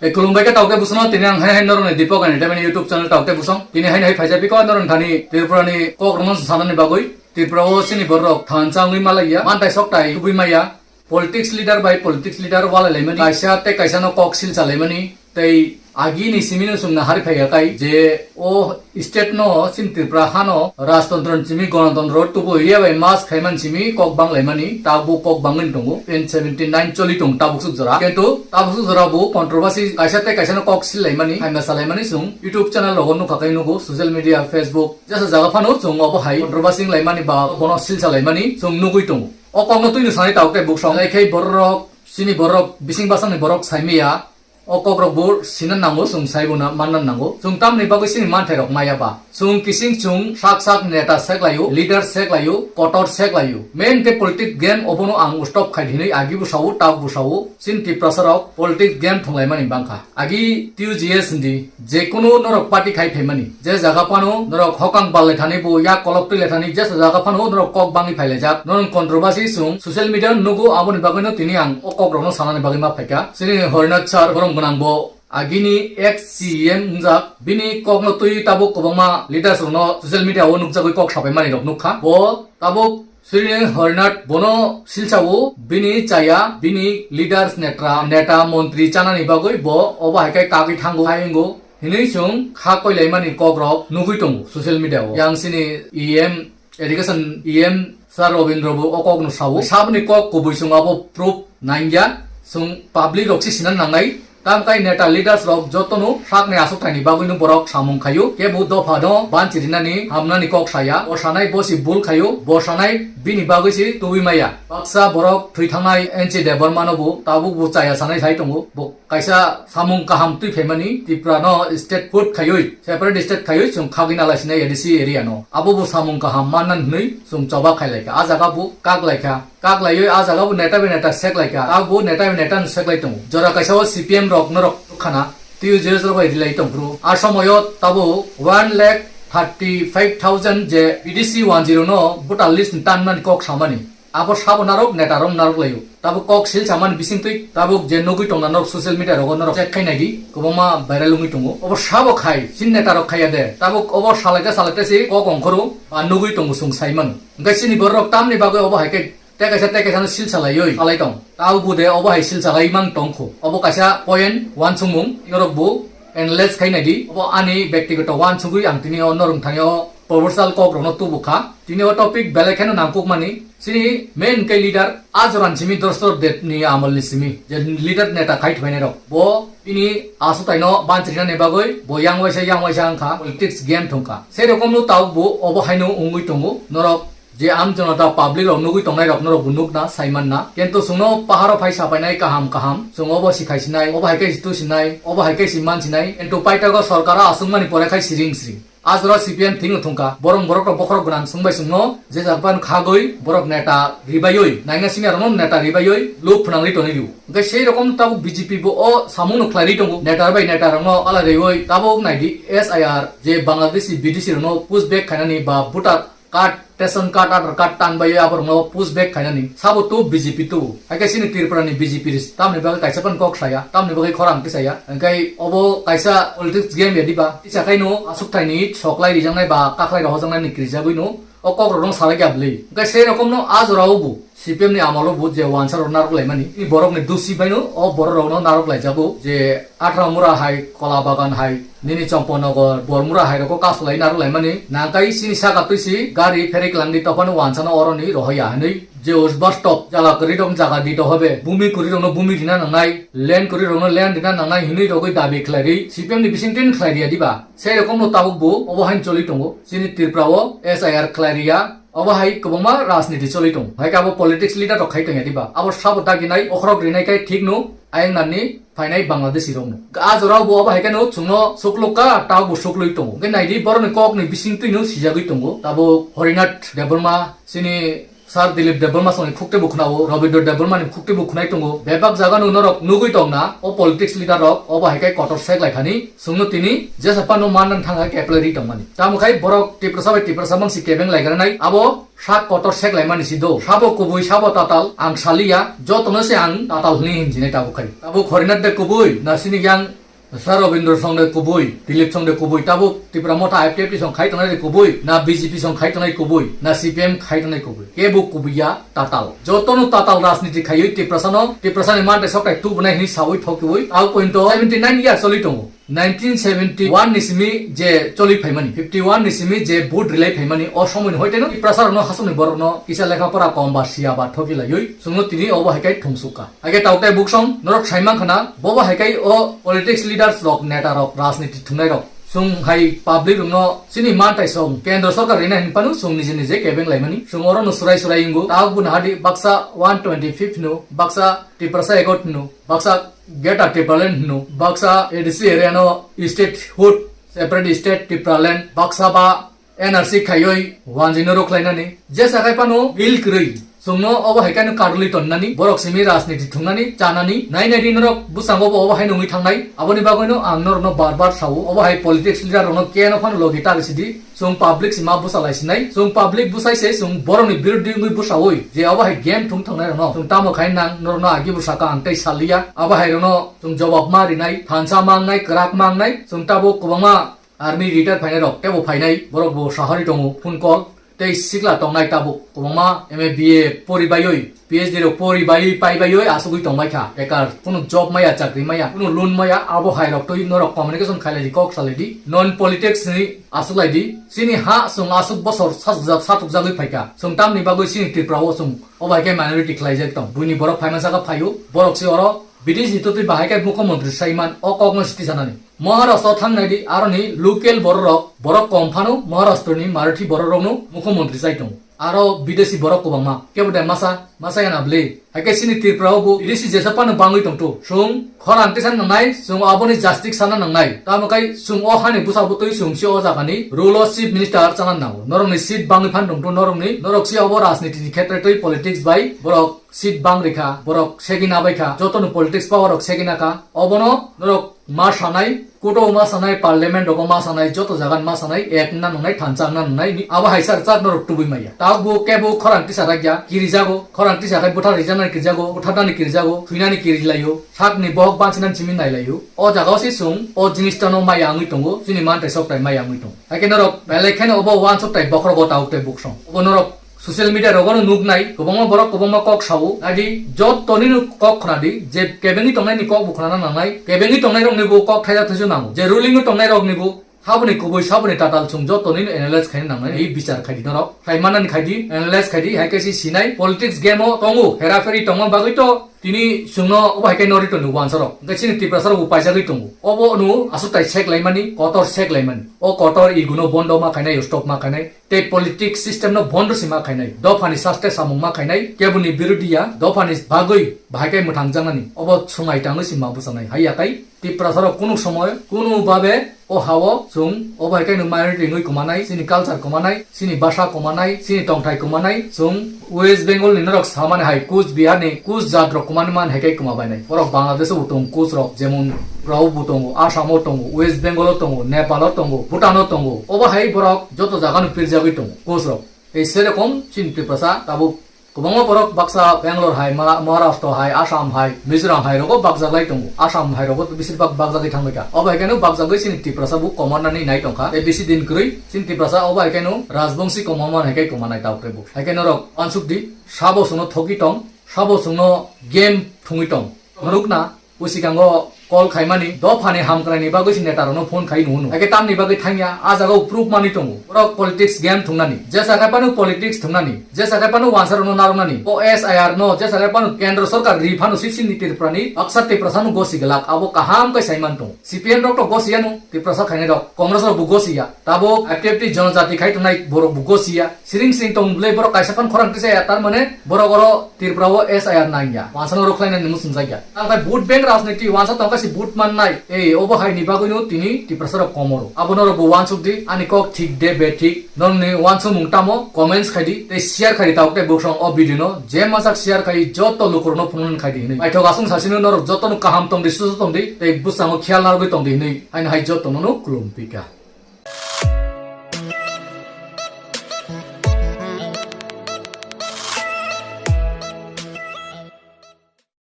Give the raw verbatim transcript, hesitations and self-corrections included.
Tei khulumbai khe taukte busong, tini ang hai hai norokni Deepak Entertainment YouTube channel taukte busong. Tini hai hai phaijak biko norok thani Tripura ni kok rwno sanani bagwi. Tripura o chini borok thansa wngwi malaiya, mantai soktai tubui maya. Politics leader bai politics leader walai laimani, kaisa tei kaisa no kok silsa laimani. Tei agi ni simi no chwng nahari phaiya kai je o state no, chini Tripura hano rajtontro ni simi, gonotontro tubu area bai mas khaiman simi kok bang laimani, tabuk kok bangwi tongo. N seventy nine choli tong tabuk suk jora. Kintu tabuk suk jora bo controversy kaisa tei kaisa no kok sil laimani, haima sa laimani chwng YouTube channel rogo nukha kai nugo, social media, Facebook, jesa jaga phano chwng obo hai controversy wng laimani ba bono silsa laimani chwng nugwi tongo. O kokno twino sanai taukte busong, hai khe borok, chini borok, bising basangni borok saimaya. O kokrok bo sina nango, chwng saibo na manna nango. Chwng tamni bagwi chini manthai rok maya ba? Chwng kising chwng sak sak neta seklaio, leader seklaio, kotor seklaio. Main khe politics game obono ang stop khai hinwi agi bo sao, tak bo sao. Chini Tiprasa rok politics game thwnglaimani bangkha. Agi T U G S hindi, je kunu norok party khai phaimani, je jaga phano norok hokang bal le thani bo yak kolok twi le thani, jesa jaga phano norok kok bangwi phai laijak, norok controversy chwng social media nugo, aboni bagwino tini ang o kok rokno sanani bagwi ma phaikha. Chini Horinath sir borom gwnang bo agini ex C E M wngjak, bini kokno twi tabuk kwbangma leaders rokno social media o nukjagwi kok sapai mani rok nukha. Bo tabuk Sri Horinath bono silsao bini chaya, bini leaders netra, neta montri chanani bagwi bo obo hai khe kagwi thango, hai wngo hinwi chwng kha koilaimani kokrok nugwi tongo social media o. Yang sini E M, education E M Sir Robindra bo o kokno sao. Saboni kok kubui chwng abo proof nangya, chwng public rok se sina nangnai. Tam kai neta leaders rok jotono sakni aswk thaini bagwino borok samung khaio. Kebo dopha no banchi rinani hamnani kok saya. Bo sanai bo si bul khaio, bo sanai bini bagwi si tubui maya. Baksa borok thwi thangnai N C Debbarma no bo tabuk bo chaya sanai sai tongo. Bo kaisa samung kaham twi phaimani Tripura no state food khaioi, separate state khaioi chwng khagwi nalai sinai A D C area no. Abo bo samung kaham manna hinwi chwng choba khai laikha. A jaga bo kak laikha. Kak laiwi a jaga bo neta bai neta sek laikha. Abo neta bai neta no sek lai tongo. Jora kaisa o C P M rok norok khana T U G S rok bai rilai tong phuru. A somoyo tabo one lakh thirty five thousand je B D C one zero no voter list ni tanmani kok samani. Abo sabo narok neta rok narok laio. Tabo kok sil samani bising twi tabuk je nugwi tongna norok social media rogo norok check khai naidi. Kwbangma viral wngwi tongo. Obo sabo khai sin neta rok khaiya de. Tabuk obo salaite salaite si kok ongkhoro ba nugwi tongo chwng saimano. Hwnkhe chini borok tamni bagwi obo hai khe tei kaisa tei kaisa no silsa laioi salai tong. Tao bo de obo hai silsa lai mang tong kho. Obo kaisa point wansukmung, norok bo analyze khai nai di. Obo ani bektigoto wansugwi ang tini o norok thani o proposal kok rokno tubu kha. Tini o topic belai kheno nangkuk mani. Chini main khe leader a joran simi Dostor Deb ni amol ni simi je leader neta khai thwinai rok. Bo bini aswk tai no banchirina ni bagwi bo yang waisa yang waisa wngkha, politics game thungkha. Sei rokom no tao bo obo haino wngwi tongo. Norok je am jonota public rok nugwi tongnai rok norok bo nukna saimanna. Kintu chwngno paharo phai sapainai kaham kaham. Chwng obo si khaisinai, obo hai khe si tusinai, obo hai khe si mansinai. Kintu paithago sorkaro aswkmani pore khai siring siring. A jora C P M thwino thungkha. Borok borok rok bokhorok gwnang chwngbai chwngno je jaga phano khagwi borok neta ribaioi. Naina simi arokno neta ribaioi. Luk phwnangwi tonwi rio. Hwnkhe sei rokom tabuk B J P bo o samungno khlairwi tongo. Neta bai neta rokno alai raioi. Tabuk naidi S I R je Bangladeshi B D C rokno push back khainani ba voter card, ration card, Aadhaar card tanbai aborokno push back khainani. Sabo tu B J P tu. Hai khe chini Tripura ni B J P ris. Tamni bagwi kaisa phano kok saya, tamni bagwi khorang tisaya. Hwnkhe obo kaisa politics game ya diba. Tisa khaino aswk thaini soklai rijaknai ba kakhlai rohorjaknai ni krijagwino o kok rokno salai ya bwlwi. Hwnkhe sei rokomno a jorao bo C P M ni amolo bo je wansa rok narok laimani. Ni borok ni dusi baino o borok rokno narok laijago je Athramura hai, Kola Bagan hai, nini Chomponogor, Bormura hai rokho kasolai narwk laimani. Nangkai chini saka twi si gari pherik langdi tophano wansano oroni rohoya hinwi je bus stop jala kwrwi rokno jaga dito hobe, bumi kwrwi rokno bumi rina nangnai, land kwrwi rokno land rina nangnai hinwi rogwi dabi khlairwi C P M ni bising tin khlai riya diba? Sei rokomno tabuk bo obo haino choli tongo. Chini Tripura o S I R khlai riya, obo hai kwbangma rajniti choli tongo. Hai khe abo politics leader rok khai tongya diba? Abo sabo daginai, bokhorok rinai khe thik no, ayang nani phainai Bangladeshi rokno. A jorao bo obo hai kheno chwngno sukluk kha, tao bo suklui tongo. Hwnkhe naidi borokni kokni bising twino sijagwi tongo. Tabuk Horinath Debbarma, chini Sir Dilip Debbarma songni khukte bo khwnao, Rabindra Debbarma ni khukte bo khwnai tongo. Bebak jaga no norok nugui tong na, o politics leader rok, obo hai khe kotor sek lai thani, chwngno tini jesa phano mannan thang hai khe apply ri tongmani. Tamo khai borok Tiprasa bai Tiprasa mangsi kebeng lai granai, abo sak kotor sek lai mani si do. Sabo kubui, sabo tatal, ang saliya, jotono se ang tatal hwnwi hinjinai tabuk khai. Tabuk Horinath de kubui, na sini yang Sir Rabindra song de kubui, Dilip song de kubui, tabuk Tipra Motha I P F T song khai tongnai de kubui, na B J P song khai tongnai kubui, na C P M khai tongnai kubui. Kebo kubui ya tatal. Jotono tatal rajniti khaiwi Tiprasano, Tiprasani mantai soktai tubunai hwnwi sawi thokiwi, tabuk pointo seventy nine years choli tongo. Nineteen seventy one ni simi je choli phaimani, fifty one ni simi je vote rilai phaimani, o somoi ni hoiteno Tiprasa rokno, hasongni borokno kisa lekha pora kom ba siya ba thoki laiwi, chwngno tini obo hai khe thumsukha. Age tautai buksong norok saimang khana, bobo hai khe o politics leaders rok, neta rok, rajniti thumnai rok. Chwng hai public rokno chini mantai song kendro sarkar rina hin panu chwng nije nije kebeng laimani. Chwng oro no surai surai ingo. Tabuk buna hadi baksa one twenty fifth no, baksa Tiprasa Accord no, baksa Greater Tipraland no, baksa A D C area no statehood, separate state Tipraland, baksa ba N R C khaioi wanjino rok khlainani. Jesa khai pano bil kwrwi. Chwngno obo hai khe no karwi tonnani, borok simi rajniti thungnani, chanani, nai nai di norok bwskango bo obo hai nungwi thangnai. Aboni bagwino ang norokno bar bar sao, obo hai politics leader rokno keno phano logi ta risi di. Chwng public sima bwsa lai sinai, chwng public bwsai se chwng borokni birodhi wngwi bwsaui je obo hai game thung thangnai rokno chwng tamo khai nang norokno agi bwsaka ang tei saliya. Abo hai rokno chwng jobab ma rinai, thansa ma wngnai, kwrak ma wngnai, chwng tabuk kwbangma army retire phainai rok teibo phainai, borok bo sahari tongo, phone call. Tei sikla tongnai tabuk kwbangma M A B A pori baiwi, P H D rok pori baiwi pai baiwi asugwi tongbai kha. Bekar kunu job maya, chakri maya, kunu loan maya, abo hai rok twi norok communication khailai di, kok salai di. Non politics ni asuk lai di. Chini ha chwng asuk bosor sajak satukjagwi phaikha. Chwng tamni bagwi chini Tripura o chwng obo hai khe minority khlaijak tong. Buini borok phaima saka phaio, borok se oro bidesi totwi bahai khe mukhyamantri saiman o kokno siti sanani. Maharashtra thangnai di, aroni local borok rok, borok kom phano Maharashtra ni Marathi borok rokno mukhyamantri chai tongo. Aro bidesi borok kwbangma, kebo de masa, masa yana bwle. Hai khe chini Tripura o bo bidesi jesa phano bangwi tongto. Chwng khorang tisa nangnai, chwng aboni justice sana nangnai. Tamo khai chwng o hani bwsa bwtwi chwng se o jagani rule o chief minister chana nango. Norokni seat bangwi phan tongto, norokni, norok se obo rajniti ni khetre twi politics bai borok seat bang rikha, borok segina bai kha, joto no politics power rok segina kha, obono norok ma sanai, court o ma sanai, parliament rogo ma sanai, joto jaga ma sanai, ek na nungnai, thansa na nungnai, ni abo hai sar sar norok tubui maya. Ta bo kebo khorang tisa rakya, kirijago, khorang tisa khai buthar rijanani kirijago, butharnani kirijago, thuinani kirilayo, sakni bohok bansinani simi nailayo. O jaga o se chwng, o jinis tano maya wngwi tongo, chini mantai soktai maya wngwi tongo. Hai khe norok belai kheno obo wansok tai bokhorogo tabuk tai buksong. Obo norok social media rogo no nuknai, kwbangma borok kwbangma kok sao. Adi jotoni no kok khna di, je kebengwi tongnai ni kok bo khna nangnai, kebengwi tongnai rok ni bo kok thaisa thaisa nango. Je ruling o tongnai rok ni bo haboni kubui saboni tatal chwng jotoni no analyze khaina nangnai, ei bichar khai di norok. Khai manani khai di, analyze khai di, hai khe se sinai politics game o tongo, hera pheri tongma bagwi to tini chwngno obo hai khe nori toni wansa rok. Hwnkhe chini Tiprasa rok bo paijagwi tongo. Obo no aswk tai sek laimani, kotor sek laimani. O kotor iguno bondo ma khainai, stop ma khainai. Tei politics system no bondo se ma khainai. Dophani saste samung ma khainai. Keboni birodhi ya, dophani bagwi bahai khe mwthang jangnani. Obo sungai tangwi se ma bwchanai. Hai yakai Tiprasa rok kunu somoy, kunu babe o hao chwng obo hai khe no minority wngwi kwmanai, chini culture kwmanai, chini basa kwmanai, chini tongthai kwmanai, chwng West Bengal ni norok samani hai Kuch Bihar ni Kuch jat rok kwmani man hai khe kwma bainai. Borok Bangladesh o bo tongo Kuch rok, jemon Tripura o bo tongo, Assam o tongo, West Bengal o tongo, Nepal o tongo, Bhutan o tongo. Obo hai borok joto jaga no pirjagwi tongo Kuch rok. Tei serokom chini Tiprasa tabuk kwbangma borok baksa Bangalore hai, Ma-, Maharashtra hai, Assam hai, Mizoram hai rogo bakjaklai tongo. Assam hai rogo besir bak bakjagwi thangbai kha. Obo hai khe no bakjagwi chini Tiprasa bo kwmanani nai tongkha. Tei bisi din kwrwi chini Tiprasa obo hai khe no Rajbongsi kwmamani hai khe kwmanai tabuk tei bo. Hai khe norok uansuk di, sabo chwngno thogwi tong, sabo chwngno game thwngwi tong. Phunukna, bwskango call khaimani, dophani hamkraini bagwi se neta rokno phone khai nung nung. Hai khe tamni bagwi thangya, a jaga o proof manwi tongo. Borok politics game thwngnani, jesa khai phano politics thwngnani, jesa khai phano wansa rokno narwknani. O S I R no, jesa khai phano kendro sorkar ri phano sip sini Tripura ni, baksa Tiprasa no gosi glak, abo kaham khe saiman tong. C P M rok to gosi yano, Tiprasa khainai rok, Congress rok bo gosi ya. Tabuk I P F T jonojati khai tongnai borok bo gosi ya. Siring siring tong bwle borok kaisa phano khorang tisa ya, tar mane borok oro Tripura o S I R nang ya. Wansano rok khlainani muchung jak ya. Ang khai vote bank rajniti wansa tong kha But mannai, ei, obo hai ni bagwi no tini Tiprasa rok komoro. Abo norok bo wansuk di, ani kok thik de be thik. Nong ni wansuk mung tamo, comments khai di, tei share khai di tabuk tei buksong o video no, je masak share khai joto lukurok no phunuknani khai di hinwi. Paithok aswng sasino norok joto no kaham tong di, susu tong di, tei bwskango khiyal narwgwi tong di hinwi. Haino hai joto no no khulum pika.